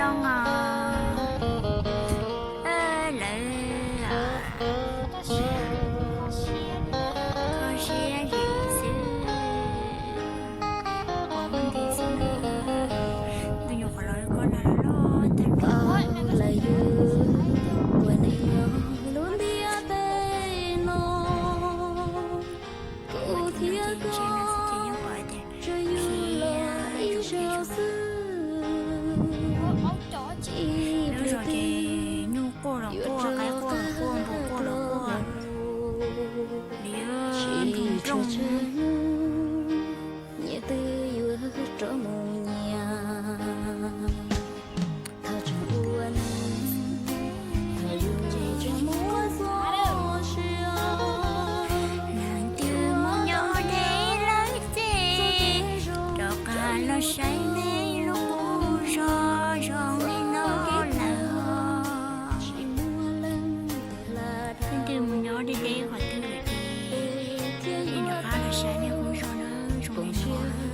Lawv kho siab zim xwb. Ua nti xwb, ntuj nyuam qhuav los koj na los tag. Lawv yug ua neej nyob lub ntiaj teb no, kuv thiab koj tsuas yog ib zaug xwb. Ib pliag twg yuav rov quaj, npua quaj los quaj, liab nroog. Nyias twb yuav rov mus nyias, thov tseem ua neej, thov yus tseem muab txoj sia. Leej twg mus nyob deb lawm ces rov qab los saib nej lub qub zos zoo li no lawm. Leej twg mus nyob deb deb qhov twg lawm ces nej rov qab los saib nej qub zos na, zoo li no.